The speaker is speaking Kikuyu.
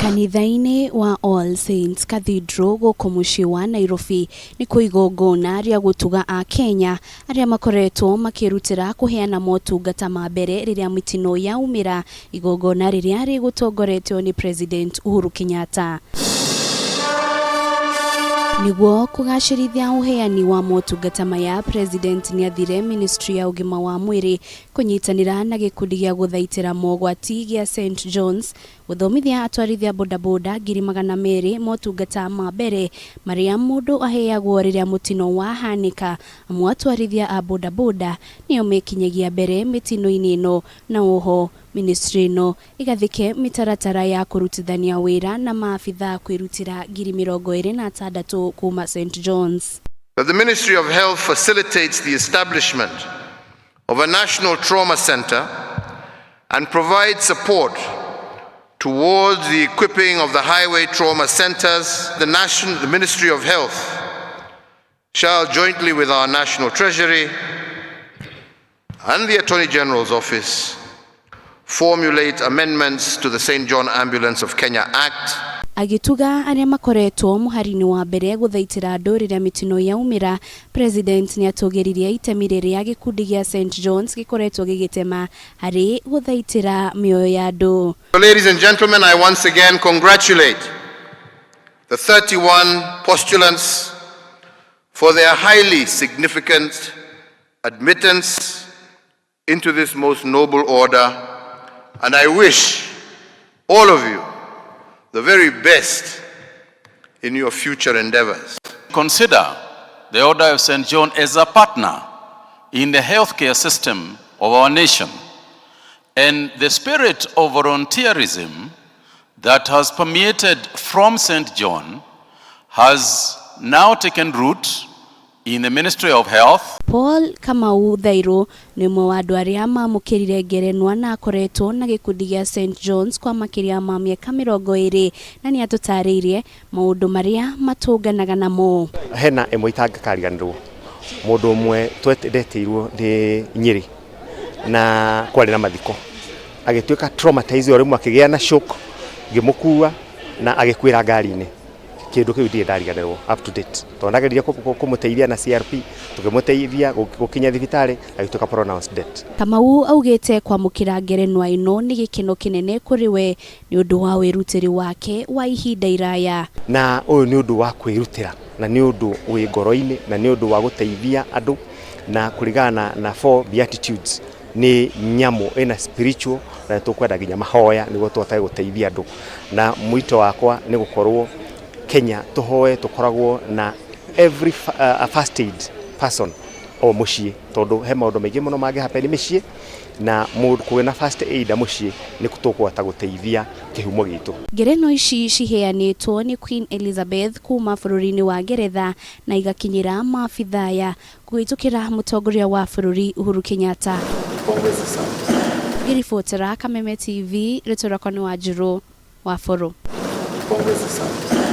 Kanitha-inĩ wa All Saints Cathedral gũkũ mũciĩ wa Nairobi nĩkuo igongona rĩa gũtuga Akenya arĩa makoretwo makĩrutĩra kũheana motungata ma mbere rĩrĩa mĩtino yaumĩra, igongona rĩrĩa rĩgũtongoretio nĩ President Uhuru Kenyatta. Nĩguo kũgacĩrithia ũheani wa motungata maya, President nĩathire Ministry ya ũgima wa mwĩrĩ kũnyitanĩra na gĩkundi gĩa gũthaitĩra mogwati gĩa St John's gũthomithia atwarithia bodaboda 200,000 motungata ma mbere marĩa mũndũ aheagwo rĩrĩa mũtino wahanĩka, amu atwarithia a bodaboda nĩo mekinyagia mbere mĩtino-inĩ ĩno na oho ministry ĩno ĩgathĩke mĩtaratara ya kũrutithania wĩra na maabithaa kwĩrutĩra 26,000 kuma St John's. That the Ministry of Health facilitates the establishment of a national trauma center and provides support towards the equipping of the highway trauma centers. The Ministry of Health shall jointly with our National Treasury and the Attorney General's Office formulate amendments to the St. John Ambulance of Kenya Act. Agĩtuga arĩa makoretwo mũhari-inĩ wa mbere gũthaitĩra andũ rĩrĩa mĩtino yaumĩra, President nĩatũgĩririe itemi rĩrĩa gĩkundi gĩa St John's gĩkoretwo gĩgĩtema harĩ gũthaitĩra mĩoyo ya andũ. So, ladies and gentlemen, I once again congratulate the 31 postulants for their highly significant admittance into this most noble order, and I wish all of you the very best in your future endeavors. Consider the Order of St. John as a partner in the healthcare system of our nation. And the spirit of volunteerism that has permeated from St. John has now taken root in the Ministry of Health. Paul Kamau Thairu nĩ ũmwe wa andũ arĩa mamũkĩrire ngerenwa na akoretwo na gĩkundi gĩa St John's kwa makĩria ma mĩaka 20 na nĩ atũtarĩirie maũndũ marĩa matũnganaga namo. Hena ĩmwe itangĩkariganĩrwo, mũndũ ũmwe ndetĩirwo nĩ Nyĩrĩ na kwarĩ na mathiko, agĩtuĩka traumatized o rĩmwe, akĩgĩa na shock, ngĩmũkua na agĩkuĩra ngari-inĩ. Kĩndũ kĩu ndirĩ ndariganĩrwo up to date, tondũ ndageririe kũmũteithia na CRP, tũkĩmũteithia gũkinya thibitarĩ, agĩtuĩka pronounced dead. Kamau augĩte kwamũkĩra ngerenwa ĩno nĩ gĩkeno kĩnene kũrĩ we nĩ ũndũ wa wĩrutĩri wake wa ihinda iraya. Na ũyũ nĩ ũndũ wa kwĩrutĩra na nĩ ũndũ wĩ ngoro-inĩ na nĩ ũndũ wa gũteithia andũ, na kũringana na four beatitudes nĩ nyamũ ĩna spiritual, na nĩ tũkwenda nginya mahoya nĩguo tũhotage gũteithia andũ. Na mwito wakwa nĩ gũkorwo Kenya tũhoe tũkoragwo na every first aid person o mũciĩ, tondũ he maũndũ maingĩ mũno mangĩ happen mĩciĩ, na mũndũ kwĩna first aid mũciĩ nĩ tũkũhota gũteithia kĩhumo gitũ. Ngerenwa ici ciheanĩtwo nĩ Queen Elizabeth kuma bũrũri-inĩ wa Ngeretha na igakinyĩra maabithaa kũhĩtũkĩra mũtongoria wa bũrũri Uhuru Kenyatta. Ngĩribotera Kameme TV, rĩtwa rĩakwa nĩ Wanjirũ wa Bũrũ. Pongezi sana.